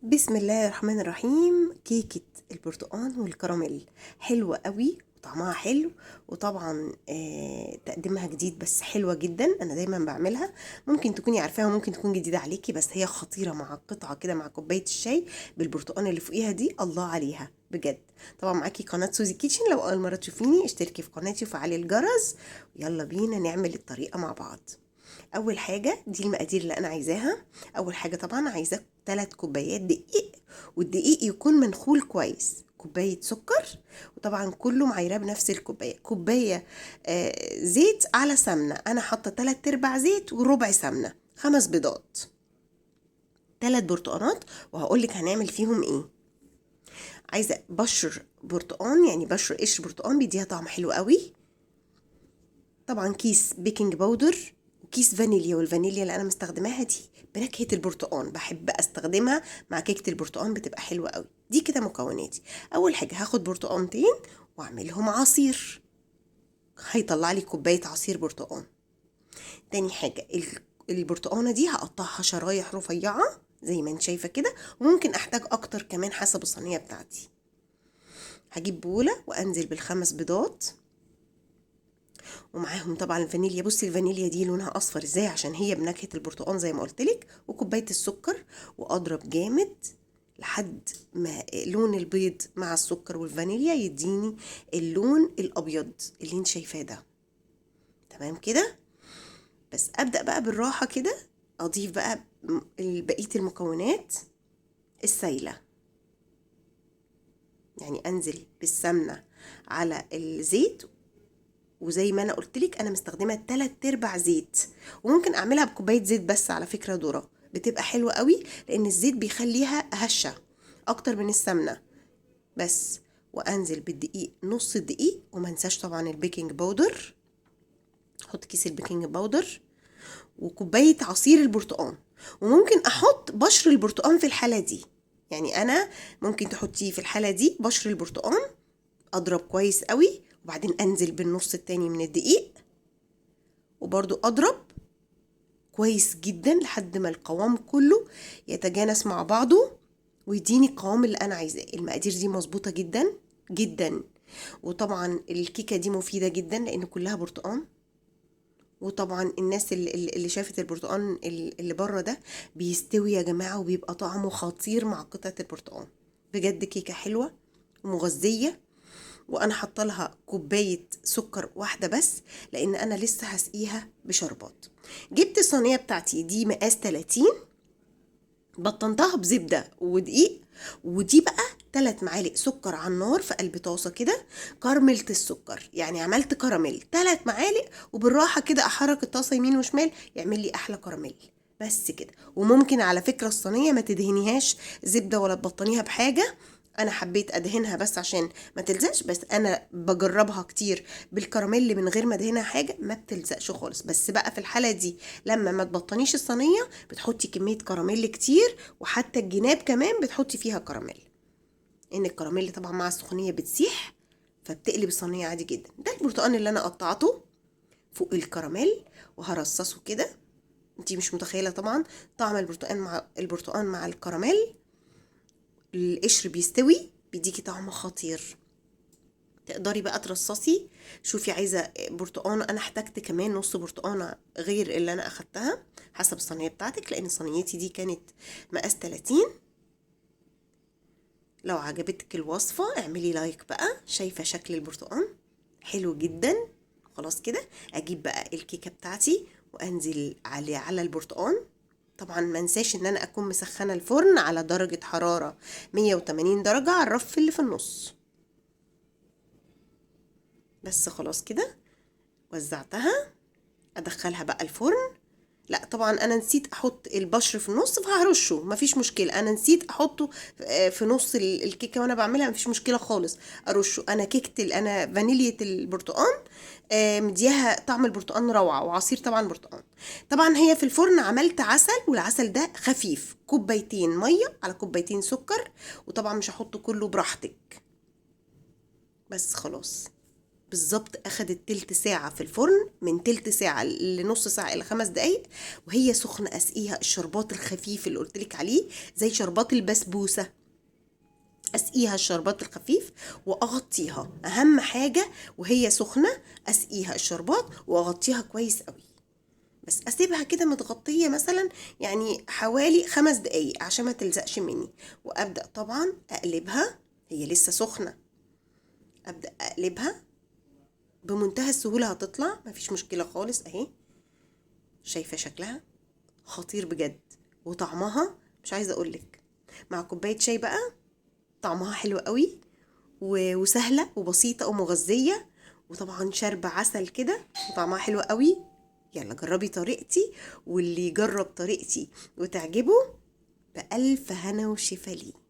بسم الله الرحمن الرحيم. كيكة البرتقال والكراميل حلوة قوي وطعمها حلو، وطبعا تقديمها جديد بس حلوة جدا. انا دايما بعملها، ممكن تكوني عارفاها وممكن تكون جديدة عليكي، بس هي خطيرة مع قطعة كده مع كوباية الشاي بالبرتقال اللي فوقيها دي، الله عليها بجد. طبعا معاكي قناة سوزي كيتشن، لو اول مرة تشوفيني اشتركي في قناتي وفعلي الجرس. يلا بينا نعمل الطريقة مع بعض. اول حاجة دي المقادير اللي انا عايزاها. اول حاجة طبعا عايزة 3 كوبايات دقيق، والدقيق يكون منخول كويس، كوباية سكر، وطبعا كله معايراه بنفس الكوباية، كوباية زيت على سمنة. انا حاطة 3/4 زيت وربع سمنة، 5 بيضات، 3 برتقانات، وهقولك هنعمل فيهم ايه. عايزة بشر برتقان، يعني بشر قشر برتقان بيديها طعم حلو قوي. طبعا كيس baking powder وكيس فانيليا، والفانيليا اللي انا مستخدماها دي بنكهة البرتقان، بحب استخدمها مع كيكة البرتقان بتبقى حلوة قوي. دي كده مكوناتي. اول حاجة هاخد برتقانتين واعملهم عصير، هيطلع لي كوباية عصير برتقان. تاني حاجة البرتقانة دي هقطعها شرايح رفيعة زي ما انت شايفة كده، وممكن احتاج اكتر كمان حسب الصينية بتاعتي. هجيب بولة وانزل بال5 بيضات، ومعاهم طبعا الفانيليا. بصي الفانيليا دي لونها اصفر ازاي عشان هي بنكهة البرتقان زي ما قلتلك، وكوباية السكر، واضرب جامد لحد ما لون البيض مع السكر والفانيليا يديني اللون الابيض اللي انت شايفاه ده. تمام كده. بس ابدأ بقى بالراحة كده اضيف بقى بقية المكونات السايلة، يعني انزل بالسمنة على الزيت، وزي ما انا قلتلك انا مستخدمة 3/4 زيت، وممكن اعملها بكوبايه زيت بس على فكرة ذره، بتبقى حلوة قوي لان الزيت بيخليها هشه اكتر من السمنة بس. وانزل بالدقيق نص الدقيق، وما انساش طبعا ال baking powder، احط كيس ال baking powder وكوبايه عصير البرتقال، وممكن احط بشر البرتقال في الحالة دي، يعني انا ممكن تحطيه في الحالة دي بشر البرتقال. اضرب كويس قوي، وبعدين انزل بالنص التاني من الدقيق، وبرضو اضرب كويس جدا لحد ما القوام كله يتجانس مع بعضه ويديني القوام اللي انا عايزاه. المقادير دي مظبوطة جدا جدا، وطبعا الكيكه دي مفيدة جدا لان كلها برتقان، وطبعا الناس اللي شافت البرتقان اللي بره ده بيستوي يا جماعة وبيبقى طعمه خطير مع قطعه البرتقان. بجد كيكة حلوة ومغذيه، وانا حاطه لها كوباية سكر واحدة بس لان انا لسه هسقيها بشربات. جبت الصينية بتاعتي دي مقاس 30، بطنتها بزبده ودقيق، ودي بقى 3 معالق سكر على النار في قلب طاسه كده. كرملت السكر، يعني عملت كراميل 3 معالق، وبالراحه كده احرك الطاسه يمين وشمال يعمل لي احلى كراميل بس كده. وممكن على فكرة الصينية ما تدهنيهاش زبدة ولا تبطنيها بحاجة، انا حبيت ادهنها بس عشان ما تلزقش، بس انا بجربها كتير بالكراميل من غير ما ادهنها حاجة ما بتلزقش خالص. بس بقى في الحالة دي لما ما تبطنيش الصينية بتحطي كمية كراميل كتير، وحتى الجناب كمان بتحطي فيها كراميل، ان الكراميل طبعا مع السخونيه بتسيح فبتقلب الصينية عادي جدا. ده البرتقال اللي انا قطعته فوق الكراميل وهرصصه كده. انتي مش متخيله طبعا طعم البرتقال مع الكراميل، القشر بيستوي بيديكي طعم خطير. تقدري بقى ترصصي، شوفي عايزه برتقانه، انا احتجت كمان نص برتقانه غير اللي انا اخدتها حسب الصينية بتاعتك، لان صينيتي دي كانت مقاس 30. لو عجبتك الوصفة اعملي لايك بقى. شايفه شكل البرتقان حلو جدا. خلاص كده اجيب بقى الكيكه بتاعتي وانزل على البرتقان. طبعا ما انساش ان انا اكون مسخنه الفرن على درجه حرارة 180 درجه على الرف اللي في النص بس. خلاص كده وزعتها، ادخلها بقى الفرن. لا طبعا انا نسيت احط البشر في النص فهرشه، مفيش مشكلة، انا نسيت احطه في نص الكيكه وانا بعملها، مفيش مشكلة خالص ارشه. انا كيكة انا فانيليا البرتقان مديها طعم البرتقان روعه، وعصير طبعا برتقان. طبعا هي في الفرن عملت عسل، والعسل ده خفيف، كوبايتين مية على كوبايتين سكر، وطبعا مش هحطه كله، براحتك بس. خلاص بالظبط اخدت تلت ساعة في الفرن، من تلت ساعة لنص ساعة الى 5 دقايق، وهي سخنة اسقيها الشربات الخفيف اللي قلتلك عليه زي شربات البسبوسة. اسقيها الشربات الخفيف واغطيها، اهم حاجة وهي سخنة اسقيها الشربات واغطيها كويس قوي. بس اسيبها كده متغطية مثلا يعني حوالي 5 دقايق عشان ما تلزقش مني. وابدأ طبعا اقلبها، هي لسه سخنة، ابدأ اقلبها بمنتهى السهولة، هتطلع مفيش مشكلة خالص. اهي شايفة شكلها خطير بجد، وطعمها مش عايزة اقولك، مع كوباية شاي بقى طعمها حلو قوي وسهلة وبسيطة ومغذية، وطبعا شرب عسل كده وطعمها حلو قوي. يلا جربي طريقتي، واللي يجرب طريقتي وتعجبه بألف هنا وشفا ليه.